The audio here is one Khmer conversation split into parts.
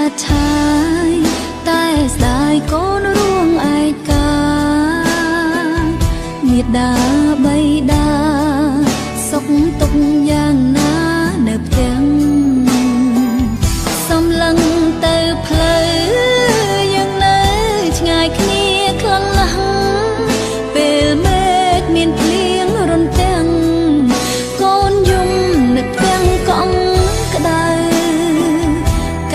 ឆើតឆាយតែស្ដាយកូនរួងឯកាមេដាបៃតាសុខទុក្ខយ៉ាងណានៅផ្ទាំងសំឡឹងទៅផ្លូវយើងនៅឆ្ងាយគ្នាខ្លាំងណាស់ពេលមេឃមានភ្លៀងរន្ទាំងកូនយំនឹកផ្ទាំងកង់ក្ដៅ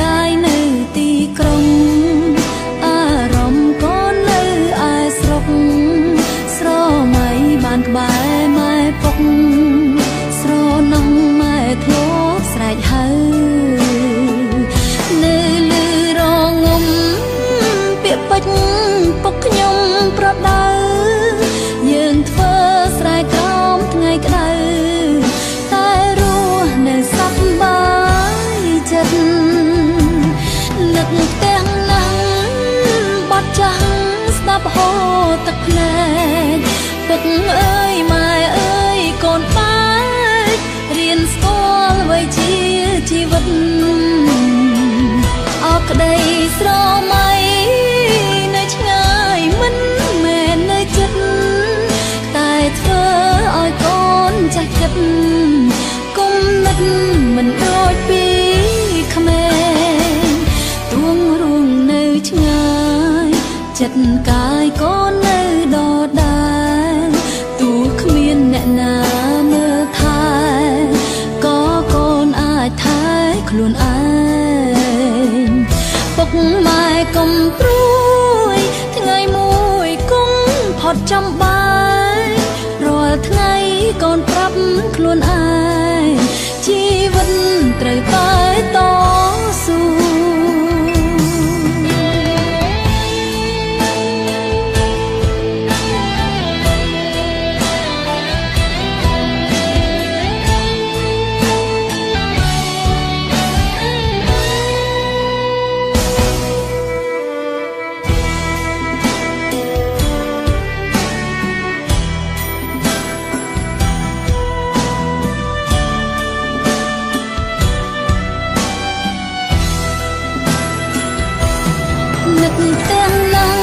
កាយនៅទីក្រុងអារម្មណ៍កូននៅឯស្រុកស្រមៃបានក្បែរម៉ែពុកស្រណោះម៉ែធ្លាប់ស្រែកហៅនៅលឺរងំពាក្យពេចន៍ពុកខ្ញុំប្រដៅយើងធ្វើស្រែក្រោមថ្ងៃក្ដៅតែរស់នៅសប្បាយចិត្តនឹកផ្ទាំងណាស់បត់ចាស់ស្ដាប់ហូរទឹកភ្នែកពុកអើយម៉ែអើយកូនបែករៀនស្គាល់អ្វីជាជីវិតអោក្តីស្រមៃនៅឆ្ងាយមិនមែននៅចិត្តតែធ្វើឲ្យកូនចេះគិតគុំនឹកមិនដូចពីក្មេងទួងរួងនៅឆ្ងាយចិត្តកាយកូននៅដដែលទោះគ្មានអ្នកណាមើលថែក៏កូនអាចថែខ្លួនឯងពុកម៉ែកុំព្រួយថ្ងៃមួយគង់ផុតចំបាយរាល់ថ្ងៃកូនប្រាប់ខ្លួនឯងជីវិតត្រូវតែតស៊ូនឹកផ្ទាំងណាស់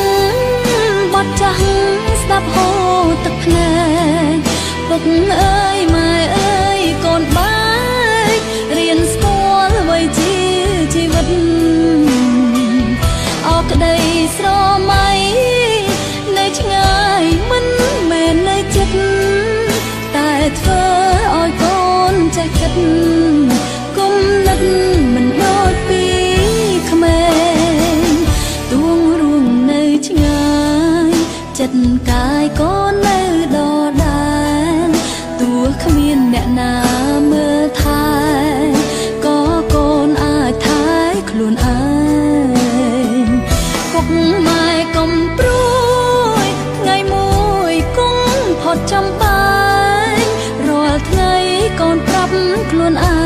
បត់ចាស់ស្ដាប់ហូរទឹកភ្នែកពុកអើយម៉ែអើយកូនបែករៀនស្គាល់អ្វីជាជីវិតអោក្តីស្រមៃនៅឆ្ងាយមិនមែននៅចិត្តតែធ្វើឲ្យកូនចេះគិតគុំនឹកមិនដូចពីក្មេងទួងរួងនៅឆ្ងាយចិត្តកាយកូននៅដដែលទោះគ្មានអ្នកណាមើលថែក៏កូនអាចថែខ្លួនឯងពុកម៉ែកុំព្រួយថ្ងៃមួយគង់ផុតចំបាយរាល់ថ្ងៃកូនប្រាប់ខ្លួនឯ